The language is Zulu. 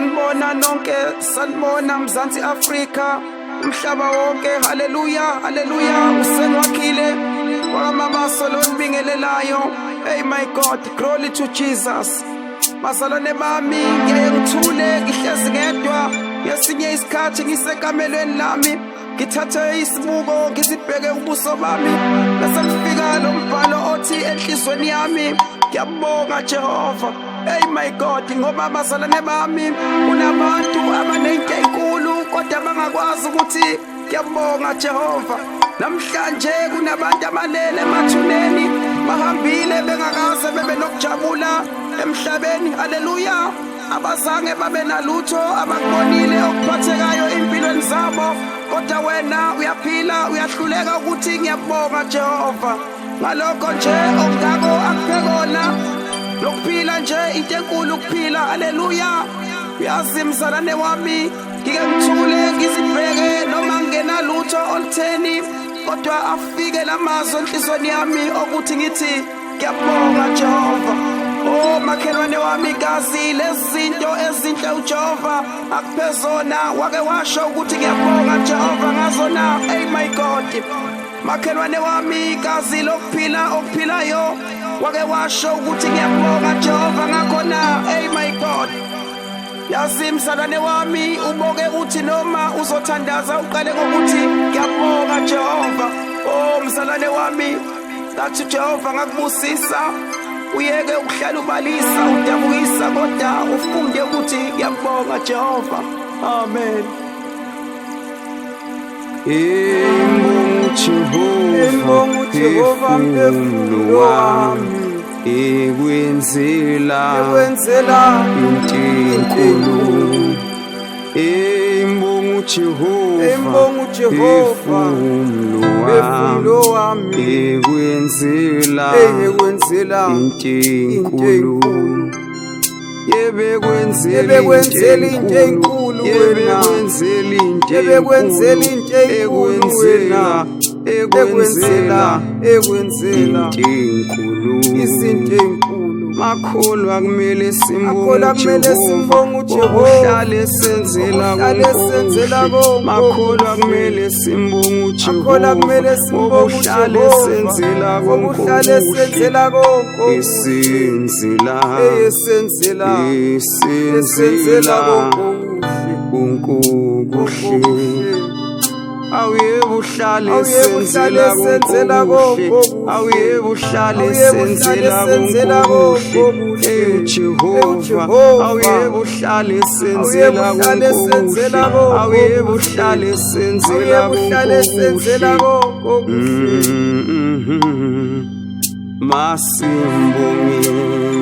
Sanibona nonke, sanibona Mzansi Afrika, umhlaba wonke. Haleluya, haleluya. Usengwakhile wakaMabaso lonibingelelayo. Hey my God, glory to Jesus. Bazalwane bami, ngiyaye ngithule ngihlezi ngedwa ngesinye isikhathi ngisekamelweni lami, ngithathe isibuko ngisibheke ubuso bami, bese kufika lo mbhalo othi enhlizweni yami, ngiyabonga Jehova. Hey my God, ngoba bazalwane bami, kunabantu abanento enkulu kodwa bangakwazi ukuthi ngiyabonga Jehova. Namhlanje kunabantu abalele emathuneni, bahambile bengakaze bebe nokujabula emhlabeni. Haleluya. Abazange babe nalutho abakubonile okuphathekayo empilweni zabo, kodwa wena uyaphila, uyahluleka ukuthi ngiyabonga Jehova ngalokho nje okungako akuphe kona nokuphila nje, into enkulu ukuphila. Haleluya. Uyazi mzalwane wami, ngike ngithule ngizibheke noma ngingenalutho olutheni, kodwa afike lamazwi enhlizweni yami okuthi ngithi ngiyabonga Jehova. Oh makhelwane wami, kazi lezi zinto ezinhle uJehova akuphe zona, wake washo ukuthi ngiyabonga Jehova ngazona? Hey my God, makhelwane wami, kazi lokuphila okuphilayo, wake washo ukuthi ngiyabonga Jehova ngakhona? Hey my God, yazi mzalwane wami, uboke uthi noma uzothandaza uqale ngokuthi ngiyabonga Jehova. Oh mzalwane wami, ngathi Jehova ngakubusisa, uyeke ukuhlala ubalisa udabukisa, kodwa ufunde ukuthi ngiyabonga Jehova. Amen. Imbonga uJehova, mphefumulo wami, ekwenzela ekwenzela into enkulu. Imbonga uJehova, Imbonga uJehova, mphefumulo mphefumulo wami, wami, ekwenzela ekwenzela into into enkulu. enkulu. Yebekwenzela Ebekwenzela into enkulu wena. Yebekwenzela into Ebekwenzela into enkulu wena. Ekwenzela, ekwenzela into enkulu, izinto enkulu. Makholwa kumele Makholwa kumele simbonge uJehova. Ohlale senzela Ohlale senzela konke Makholwa okuhle. kumele simbonge uJehova. Makholwa kumele simbonge Ohlale uJehova. senzela konke Obuhlale okuhle. senzela konke okuhle. Esenzela, Eyesenzela, esenzela esenzela konke okuhle. konke okuhle. Awuyebo uhlale Awuyebo uhlale senzela senzela konke konke okuhle. okuhle. Awuyebo uhlale Awuyebo uhlale senzela senzela konke konke okuhle. okuhle. Ewu Jehova, Jehova. awuyebo uhlale senzela Awuyebo uhlale konke senzela okuhle. konke Awuyebo okuhle. uhlale senzela Awuyebo uhlale konke senzela okuhle. konke okuhle. Masimbongeni.